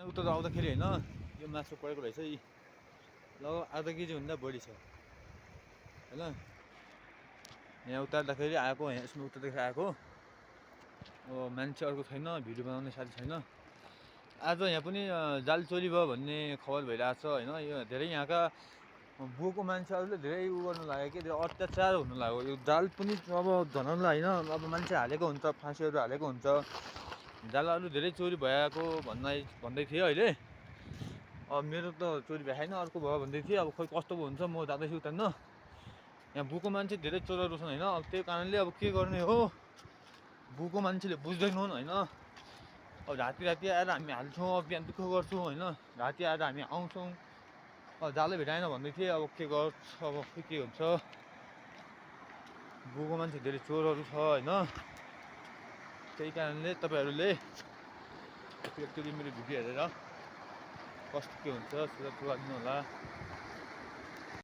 उता आउँदाखेरि होइन यो मासु परेको रहेछ यी लगभग आधा केजी भन्दा बढी छ होइन। यहाँ उतार्दाखेरि आएको, यहाँ यसमा उतार्दाखेरि आएको। अब मान्छे अर्को छैन, भिडियो बनाउने साथी छैन। आज यहाँ पनि जाल चोरी भयो भन्ने खबर भइरहेको छ होइन। यो धेरै यहाँका बोको मान्छेहरूले धेरै उ गर्नु लाग्यो कि धेरै अत्याचार हुनु लाग्यो। यो जाल पनि अब धनाउनुलाई होइन, अब मान्छे हालेको हुन्छ, फाँसीहरू हालेको हुन्छ, जालहरू धेरै चोरी भएको भन्दै थियो अहिले। अब मेरो त चोरी भए छैन, अर्को भयो भन्दै थियो। अब खोइ कस्तो हुन्छ, म जाँदैछु उता न। यहाँ बुको मान्छे धेरै चोरहरू छन् होइन। अब त्यही कारणले अब के गर्ने हो, बुको मान्छेले बुझ्दैनन् होइन। अब राति आएर हामी हाल्छौँ, अब बिहान दुःख गर्छौँ होइन। राति आएर हामी आउँछौँ, अब जालै भेटाएन भन्दै थिएँ। अब के गर्छ, अब के हुन्छ। बुको मान्छे धेरै चोरहरू छ होइन। त्यही कारणले तपाईँहरूले एकचोटि मेरो भिडियो हेरेर कस्तो के हुन्छ सुझाव दिनु होला।